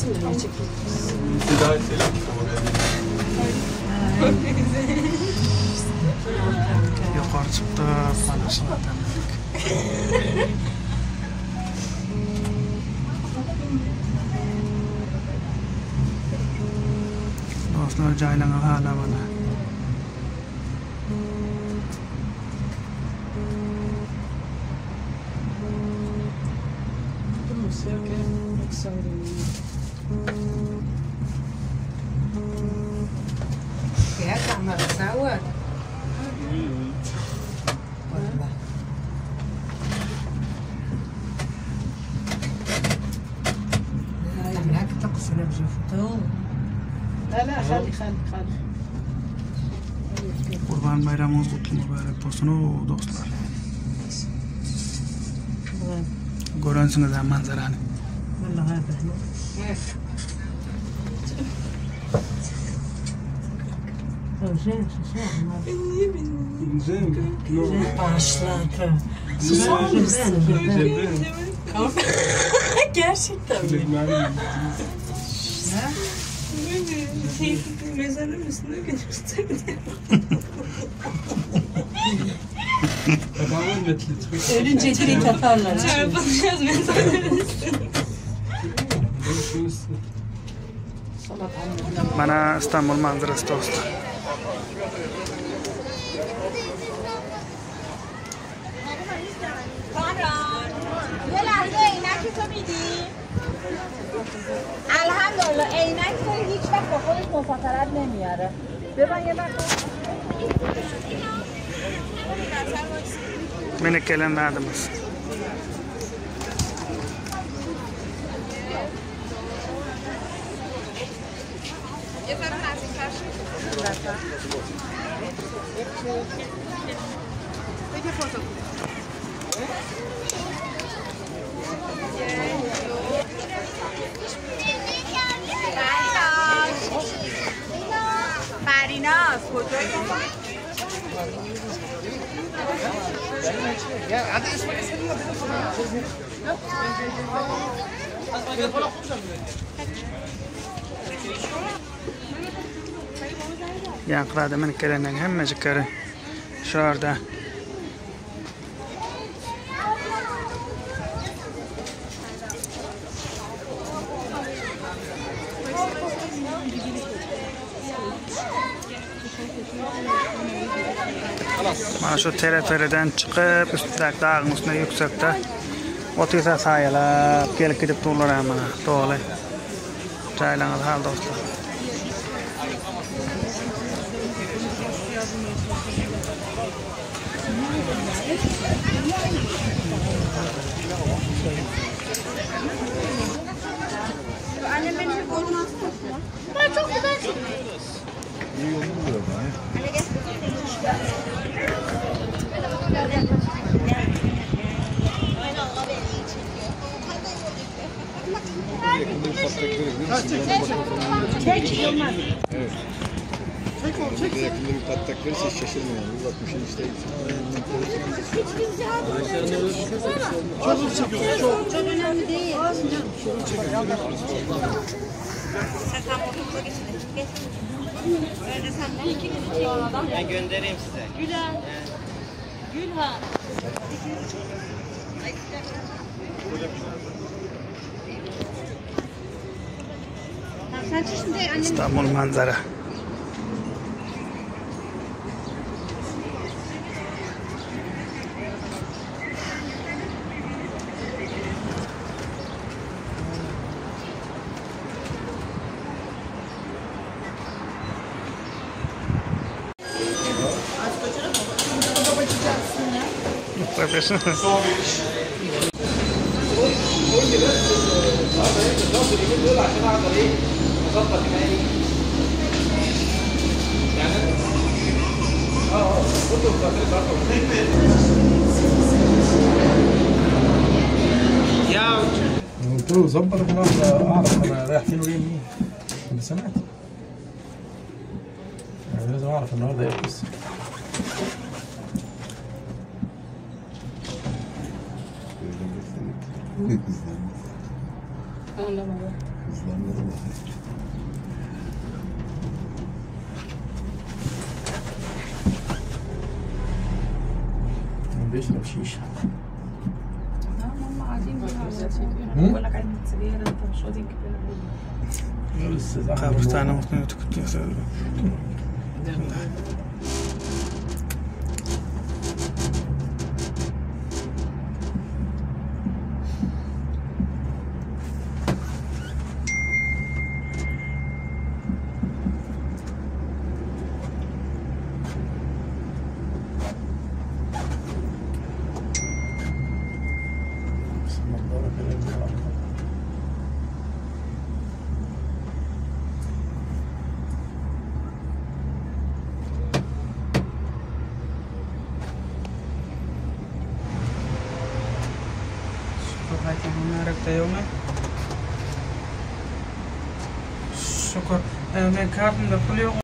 C'est là, c'est là qu'il faut regarder. Ýokary çykdyk, mana şu zada mündik. Dostlar jaýlaňa hala mana. Gurban baýramyňyz gutly mübärek bolsun ow dostlar. Görensiňiz-ä manzarany. Gerçekten mi? Böyle şey, mezarın üstüne götürsek. Ölünce direkt atarlar. Çarpılacağız mezarın üstüne. Mana Istanbul manzarasy dostlar. کامران یه لحظه عینک تو میدی الحمدلله عینک تو هیچ وقت با خودش مسافرت نمیاره ببین یه وقت Meni gelen zadymyz. پریناز کجایی؟ Ýaňky zada münüp gelenleň hemmejikleri şu ýerde. Mana şu teleferiden çykyp üstündäki dagyň üstüne ýüksekde otyrsa saýalap gelip gidip durlar hem mana doly. Jaýlaryňyz hal dostlar. Yakında bir patlak verirse hiç şaşırma yani. Bir bakmışsın işte. Ben göndereyim size. İstanbul manzara. قلت له ظبط عشان اعرف انا رايح فين وجاي منين انا سمعت يعني لازم اعرف النهارده ايه القصه Hızlanma. Hızlanma. بيشرب شيشة هم قاعدين بيها بقول لك عايز سجاير انت مش راضي تجيب لنا لسه زعلان. Gabrystanyň üstüne ötüp gitýär. بس النضارة كده بتبقى. Şükür gaýtadan närekde ýokmy? Şükür. Men kartymda pul ýok.